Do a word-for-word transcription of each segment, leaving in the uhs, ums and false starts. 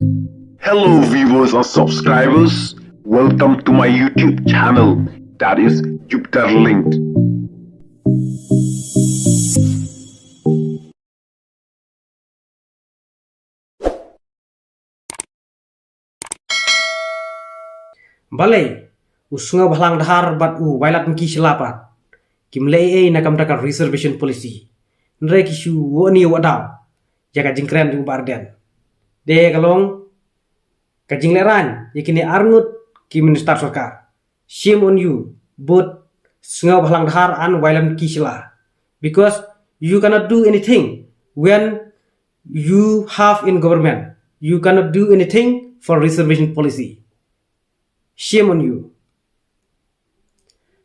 Hello, viewers and subscribers. Welcome to my YouTube channel, that is Jupiter Linked. Balei, u Sngewbhalang Dhar bad u Wailadmiki Shylla pat kim leh ei ei na ka bynta ka reservation policy. Hynrei ki shu wad ni wad daw ïa ka jingkren jong u Bah Ardent. Dei ka long ka jinglehrain ïa kine arngut ki minister sorkar. Shame on you, both Sngewbhalang Dhar and Wailadmiki Shylla, because you cannot do anything when you have in government. You cannot do anything for reservation policy. Shame on you.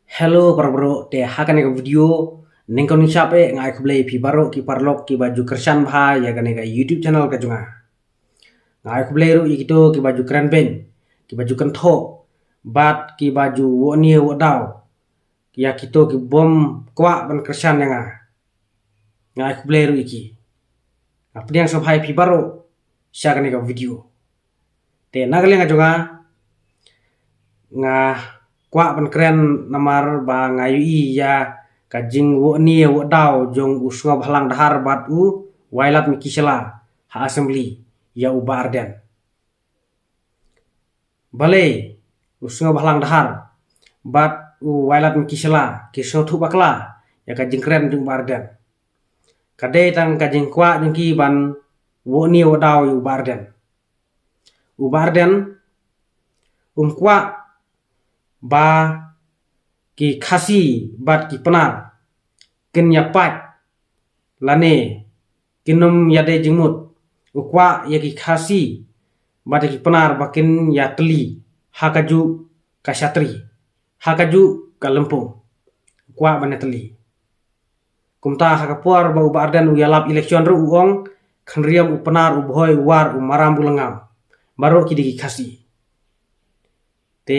Hello para bro, te ha kane ka video nyngkong nyngkong eh nga ai khublei phi baroh ki paralok kiba ju kyrshan bha ïa kane ka YouTube channel ka jong nga. Nga ai khublei ruh ïa kito kiba ju kren beiñ, kiba ju kynthoh bad kiba ju wad ni wad daw ïa kito ki bym kwah ban kyrshan ïa nga. Nga ai khublei ruh ïa ki. Nga pdiang sngewbha ïa phi baroh sha kane ka video. Te na ka liang ka jong nga, nga kwah ban kren namar ba nga ïohi ïa ka jingwad ni wad daw jong u Sngewbhalang Dhar bad u Wailadmiki Shylla ha assembly ïa u Bah Ardent. Balei u Sngewbhalang Dhar bad u Wailadmiki Shylla ki sngewthuh bakla ïa ka jingkren jong u Bah Ardent? Ka dei tang ka jingkwah jong ki ban wad ni wad daw ïa u Bah Ardent. U Bah Ardent um kwah ba ki Khasi bad ki Pnar kin ïa pait lane kin ym ïa dei jingmut. U kwah ïa ki Khasi bad ïa ki Pnar ba kin ïa tylli ha kajuh ka shatri, ha kajuh ka lympung. U kwah ban ïa tylli. Kumta ha ka por ba u Bah Ardent u ïalap election ruh u ong, Khynriam, u Pnar, u Bhoi, u War, u Maram, u Lyngngam, baroh ki dei ki Khasi. Te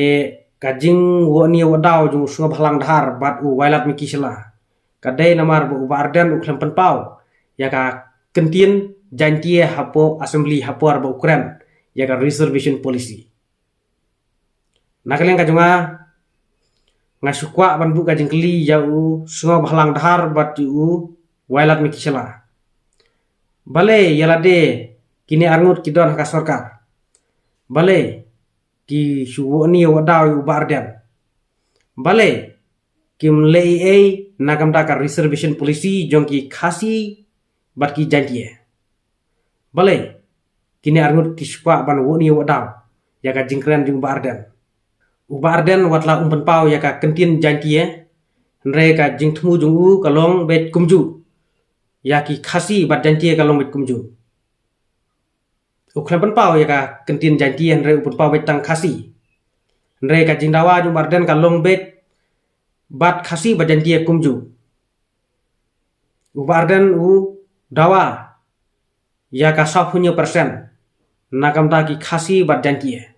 ka jingwad ni wad daw jong u Sngewbhalang Dhar bad u Wailadmiki Shylla ka dei namar ba u Bah Ardent u khlem pynpaw ïa ka kyntien Jaiñtia hapoh assembly ha por ba u kren ïa ka reservation policy. Na ka liang ka jong nga, nga shu kwah ban buh ka jingkylli ïa u Sngewbhalang Dhar bad ïa u Wailadmiki Shylla. Balei ïa lade kine arngut ki don ha ka sorkar? Balei ki shu wad ni wad daw ïa u Bah Ardent? Balei kim leh ei ei na ka bynta ka reservation policy jong ki Khasi bad ki Jaiñtia? Balei kine arngut ki shu kwah ban wad ni wad daw ïa ka jingkren jong u Bah Ardent? U Bah Ardent wat la um pynpaw ïa ka kyntien Jaiñtia, hynrei ka jingthmu jong u ka long beit kumjuh ïa ki Khasi bad Jaiñtia, ka long beit kumjuh. U khlem pynpaw ïa ka kyntien Jaiñtia hynrei u pynpaw beit tang Khasi. Hynrei ka jingdawa jong u Bah Ardent ka long beit bad Khasi bad Jaiñtia kumjuh. U Bah Ardent u dawa ïa ka sawphew hynñiew percent na ka bynta ki Khasi bad Jaiñtia.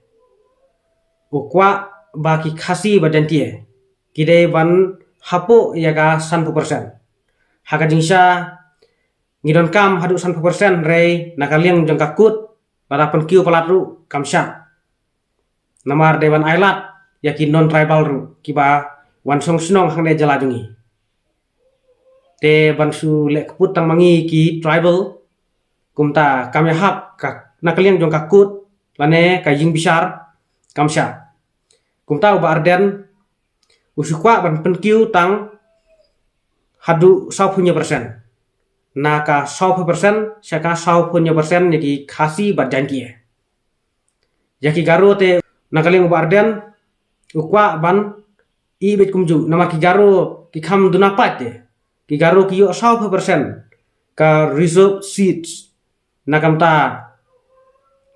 U kwah ba ki Khasi bad Jaiñtia ki dei ban hapoh ïa ka sanphew percent. Ha ka jingshisha ngi donkam haduh sanphew percent, hynrei na ka liang jong ka kut, lada pynkiew palat ruh kam shah. Namar dei ban ailad ïa ki non tribal ruh kiba wan shong shnong hangne jylla jong ngi. Te ban shu leh kput tang ma ngi ki tribal, kumta kam ïahap ka, na ka liang jong ka kut lane ka ïing bishar, kam shah. Kumta u Bah Ardent u shu kwah ban pynkiew tang haduh sawphew hynñiew percent. Na ka sawphew percent sha ka sawphew hynñiew percent ïa ki Khasi bad Jaiñtia. Ïa ki Garo te na ka liang u Bah Ardent u kwah ban ïeh beit kumjuh, namar ki Garo ki kham duna pait te. Ki Garo ki ïoh sawphew percent ka reserve seats na ka bynta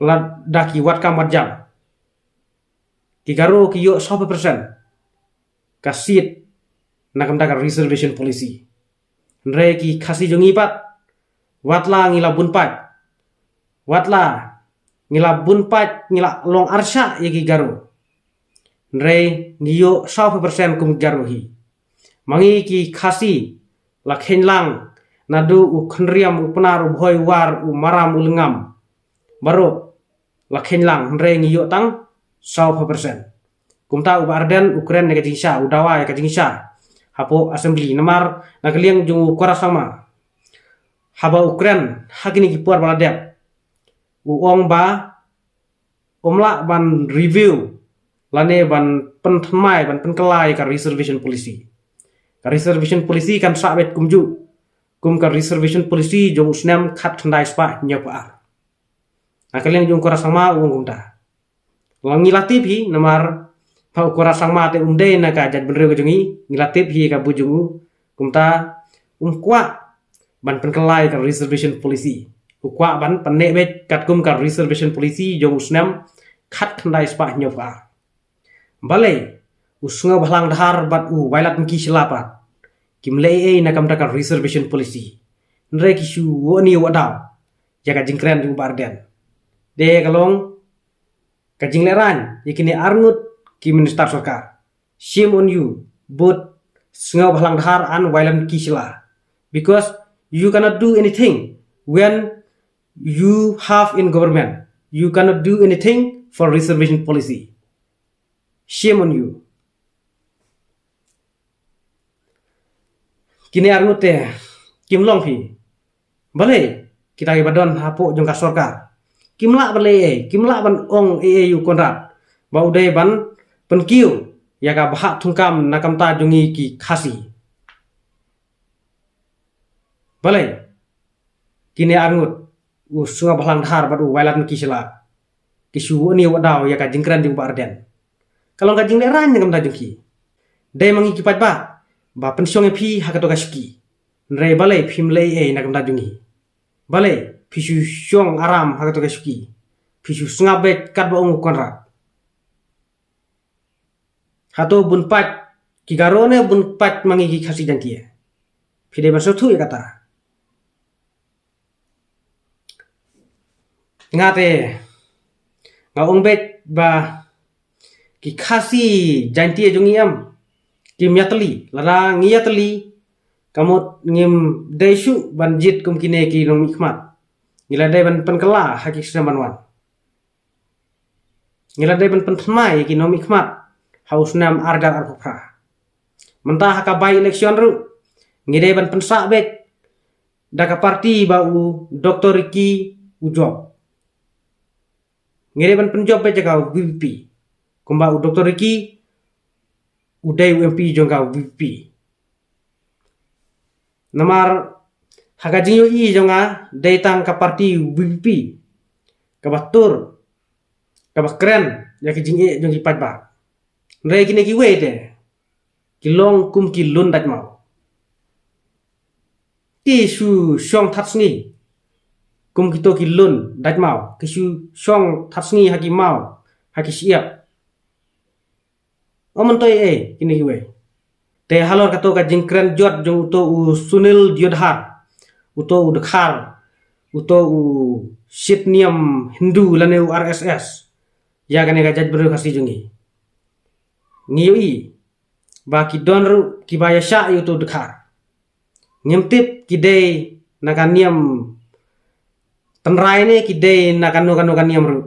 lada ki wad kam wad jam. Ki Garo ki ïoh sawphew percent ka seat na ka bynta ka reservation policy. Hynrei ki Khasi jong ngi pat, wat la ngi la bun pait, wat la ngi la bun pait, ngi la long arshah ïa ki Garo, hynrei ngi ïoh sawphew percent kum ki Garo hi. Ma ngi ki Khasi la kheiñ lang naduh u Khynriam, u Pnar, u Bhoi, u War, u Maram, u Lyngngam, baroh la kheiñ lang, hynrei ngi ïoh tang saw phew percent. Kumta u Bah Ardent u kren ïa ka jingshisha, u dawa ïa ka jingshisha hapoh assembly. Namar na ka liang jong u Conrad Sangma, haba u kren ha kine ki por ba la dep, u ong ba um lah ban review lane ban pynthymmai, ban pynkylla ïa ka reservation policy. Ka reservation policy kan sah beit kumjuh kum ka reservation policy jong u snem khatkhyndai spah hynñiewphew ar. Na ka liang jong u Conrad Sangma u ong kumta. Ngi la tip hi, namar ba u Conrad Sangma te um dei na ka jaitbynriew ka jong ngi, ngi la tip hi ka buit jong u. Kumta um kwah ban pynkylla ïa ka reservation policy. U kwah ban pynneh beit katkum ka reservation policy jong u snem khatkhyndai spah hynñiewphew ar. Balei u Sngewbhalang Dhar bad u Wailadmiki Shylla pat kim leh ei ei na ka bynta ka reservation policy, hynrei ki shu wad ni wad daw ïa ka jingkren jong u Bah Ardent? Dei ka long ka jinglehraiñ ïa kine arngut ki minister sorkar. Shame on you, both Sngewbhalang Dhar and Wailadmiki Shylla, because you cannot do anything when you have in government. You cannot do anything for reservation policy. Shame on you. Kine arngut te kim long phi. Balei kita kiba don hapoh jong ka sorkar kim lah ban leh ei ei, kim lah ban ong ei ei ïa u Conrad ba u dei ban pynkiew ïa ka bhah thungkam na ka bynta jong ngi ki Khasi? Balei kine arngut, u Sngewbhalang Dhar bad u Wailadmiki Shylla, ki shu wad ni wad daw ïa ka jingkren jong u Bah Ardent? Ka long ka jinglehraiñ na ka bynta jong ki. Dei ma ngi ki paidbah ba pynshong ïa phi ha kato ka shuki, hynrei balei phim leh ei ei na ka bynta jong ngi? Balei phi shu shong aram ha kato ka shuki, phi shu sngap beit katba ong u Conrad? Hato bun pait ki Garo ne bun pait ma ngi ki Khasi Jaiñtia? Phi dei ban sngewthuh ïa kata. Nga te nga ong beit ba ki Khasi Jaiñtia jong ngi em, kim ïatylli. Lada ngi ïatylli, ka mut ngim dei shuh ban jied kum kine ki nongmihkhmat. Ngi la dei ban pynkylla ha ki snem ban wan. Ngi la dei ban pynthymmai ïa ki nongmihkhmat ha u snem ar hajar arphew phra. Mynta ha ka by election ruh ngi dei ban pynsah beit da ka party ba u Doktor Ricky u jop. Ngi dei ban pynjop beit ïa ka VPP, kumba u Doktor Ricky u dei u MP jong ka VPP. Namar ha ka jingïohi jong nga, dei tang ka party VPP kaba tur, kaba kren ïa ki jingeh jong ki paidbah. Hynrei kine kiwei te ki long kum ki lun dait maw. Ki shu shong that sngi kum kito ki lun dait maw, ki shu shong that sngi ha ki maw, ha ki shyiap. Ym myntoi ei kine kiwei. Te halor kato ka jingkren jot jong uto u Sunil Deodhar, uto u dkhar, uto u shit niam Hindu lane u RSS ïa kane ka jaitbynriew Khasi jong ngi, ngi ïohi ba ki don ruh kiba ïashah ïa uto u dkhar. Ngim tip ki dei na ka niam tynrai ne ki dei na kano kano ka niam ruh.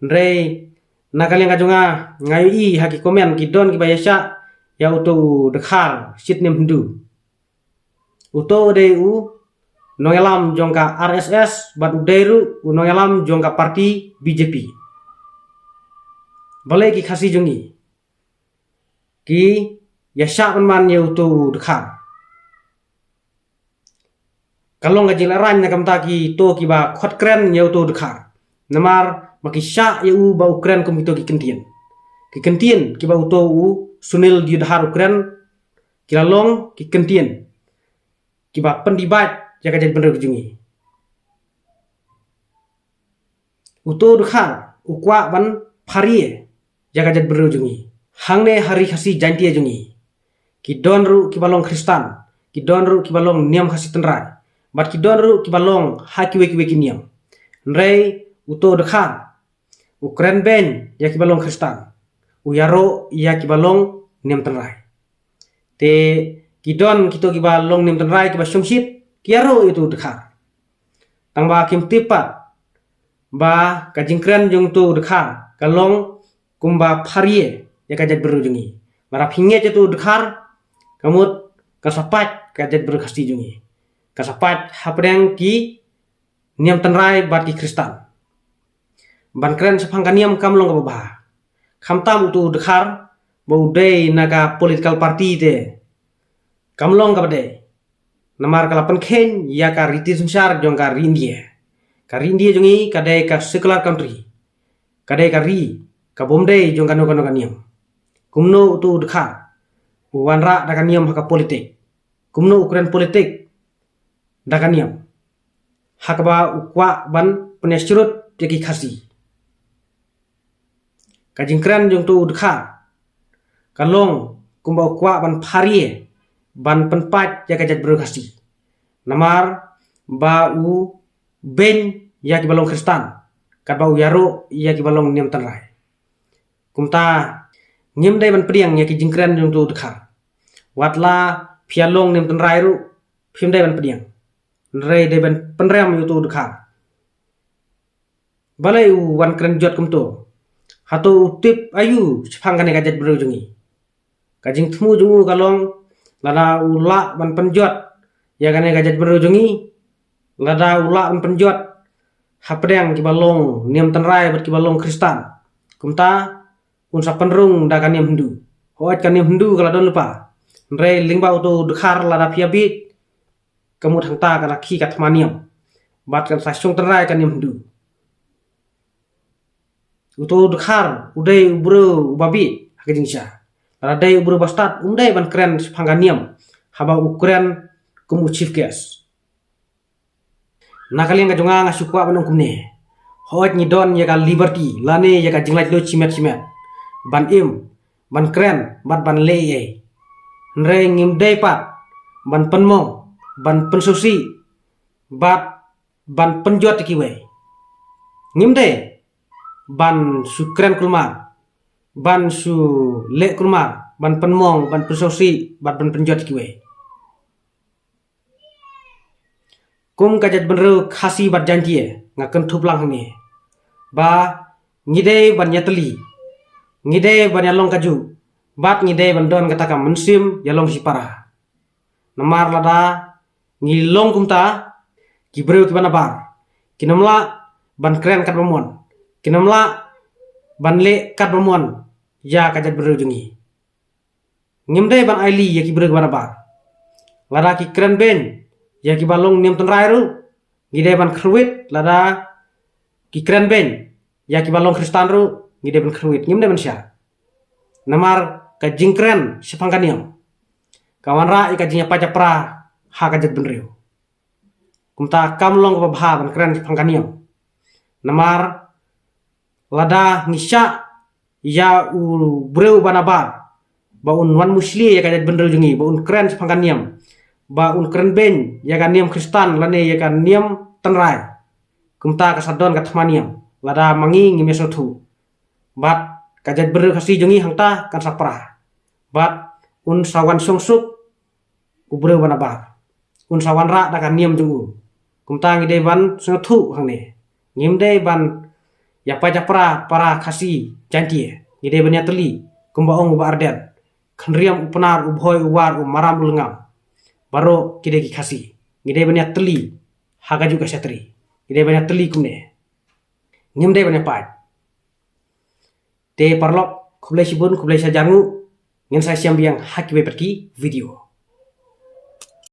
Hynrei na ka liang ka jong nga, nga ïohi ha ki comment ki don kiba ïashah ïa uto u dkhar shit niam Hindu. Uto u dei u nongïalam jong ka RSS bad u dei ruh u nongïalam jong ka party BJP. Balei ki Khasi jong ngi ki ïashah ban man ïa uto u dkhar? Ka long ka jinglehraiñ na ka bynta kito kiba khot kren ïa uto u dkhar. Namar ba ki shah ïa u ba u kren kum kito ki kyntien. Ki kyntien kiba uto u Sunil Deodhar u kren, ki la long ki kyntien kiba pyndibait ïa ka jaitbynriew ka jong ngi. Uto u dkhar u kwah ban pharia ïa ka jaitbynriew jong ngi. Hangne ha ri Khasi Jaiñtia jong ngi, ki don ruh kiba long Khristan, ki don ruh kiba long niam Khasi tynrai, bad ki don ruh kiba long ha kiwei kiwei ki niam. Hynrei uto u dkhar u kren beiñ ïa kiba long Khristan, u ïaroh ïa kiba long niam tynrai. Te ki don kito kiba long niam tynrai kiba shongshit, ki ïaroh ïa uto u dkhar. Tangba kim tip pat ba ka jingkren jong uto u dkhar ka long kumba pharie ïa ka jaitbynriew jong ngi. Lada phi ngeit ïa uto u dkhar, ka mut ka sa pait ka jaitbynriew Khasi jong ngi. Ka sa pait hapdeng ki niam tynrai bad ki khristan. Ban kren shaphang ka niam kam long kaba bha. Khamtam uto u dkhar ba u dei na ka political party te, kam long kaba dei. Namar ka la pynkheiñ ïa ka riti synshar jong ka ri India. Ka ri India jong ngi ka dei ka secular country. Ka dei ka ri kabym dei jong kano kano ka niam. Kumno uto u dkhar u wanrah da ka niam ha ka politik? Kumno u kren politik da ka niam ha kaba u kwah ban pynïasyrut ïa ki Khasi? Ka jingkren jong uto u dkhar ka long kumba u kwah ban pharie, ban pynpait ïa ka jaitbynriew Khasi. Namar ba u beiñ ïa kiba long khristan, katba u ïaroh ïa kiba long niam tynrai. Kumta ngim dei ban pdiang ïa ki jingkren jong uto u dkhar. Wat la phi ïa long niam tynrai ruh, phim dei ban pdiang. Hynrei dei ban pynrem ïa uto u dkhar. Balei u wan kren jot kumto? Hato u tip aïu shaphang kane ka jaitbynriew jong ngi? Ka jingthmu jong u ka long, lada u lah ban pynjot ïa kane ka jaitbynriew jong ngi, lada u lah ban pynjot hapdeng kiba long niam tynrai bad kiba long khristan, kumta un sa pynrung da ka niam Hindu. Hooid, ka niam Hindu ka la don lypa. Hynrei lyngba uto u dkhar, lada phi ïa bieit, ka mut hangta ka la khih ka thma niam bad kan sa shong tynrai ka niam Hindu. Uto u dkhar u dei u briew uba bieit ha ka jingshisha. Lada dei u briew ba stad, um dei ban kren shaphang ka niam haba u kren kum u chief guest. Na ka liang ka jong nga, nga shu kwah ban ong kumne: hooid, ngi don ïa ka liberty lane ïa ka jinglaitluid shimet shimet ban im, ban kren bad ban leh ei ei. Hynrei ngim dei pat ban pynmong, ban pynsngewsih bad ban pynjot ïa kiwei. Ngim dei ban shu kren kulmar, ban shu leh kulmar, ban pynmong, ban pynsngewsih bad ban pynjot ïa kiwei. Kum ka jaitbynriew Khasi bad Jaiñtia, nga kynthup lang hangne ba ngi dei ban ïatylli, ngi dei ban ïalong kajuh, bad ngi dei ban don kata ka mynsiem ïalong shipara. Namar lada ngi long kumta, ki briew kiba nabar kin ym lah ban kren katba mon, kin ym lah ban leh katba mon ïa ka jaitbynriew jong ngi. Ngim dei ban aili ïa ki briew kiba nabar. Lada ki kren beiñ ïa kiba long niam tynrai ruh, ngi dei ban kyrwit. Lada ki kren beiñ ïa kiba long khristan ruh, ngi dei ban kyrwit. Ngim dei ban shah. Namar ka jingkren shaphang ka niam ka wanrah ïa ka jingïapait ïapra ha ka jaitbynriew. Kumta kam long kaba bha ban kren shaphang ka niam. Namar lada ngi shah ïa u briew ba nabar ba un wan mushlia ïa ka jaitbynriew jong ngi, ba un kren shaphang ka niam, ba un kren beiñ ïa ka niam khristan lane ïa ka niam tynrai, kumta ka sa don ka thma niam. Lada ma ngi ngim ïasngewthuh, bad ka jaitbynriew Khasi jong ngi hangta kan sa pra, bad un sa wan shongsuk u briew ba nabar, un sa wanrah da ka niam jong u. Kumta ngi dei ban sngewthuh hangne. Ngim dei ban ïapait ïapra para Khasi Jaiñtia. Ngi dei ban ïatylli, kumba ong u Bah Ardent: Khynriam u Pnar, u Bhoi u War, u Maram u Lyngngam, baroh ki dei ki Khasi. Ngi dei ban ïatylli ha kajuh ka shatri. Ngi dei ban ïatylli kumne. Ngim dei ban ïapait. Te paralok, khublei shibun, khublei shihajar nguh. Ngin sa ïashem biang ha kiwei pat ki video.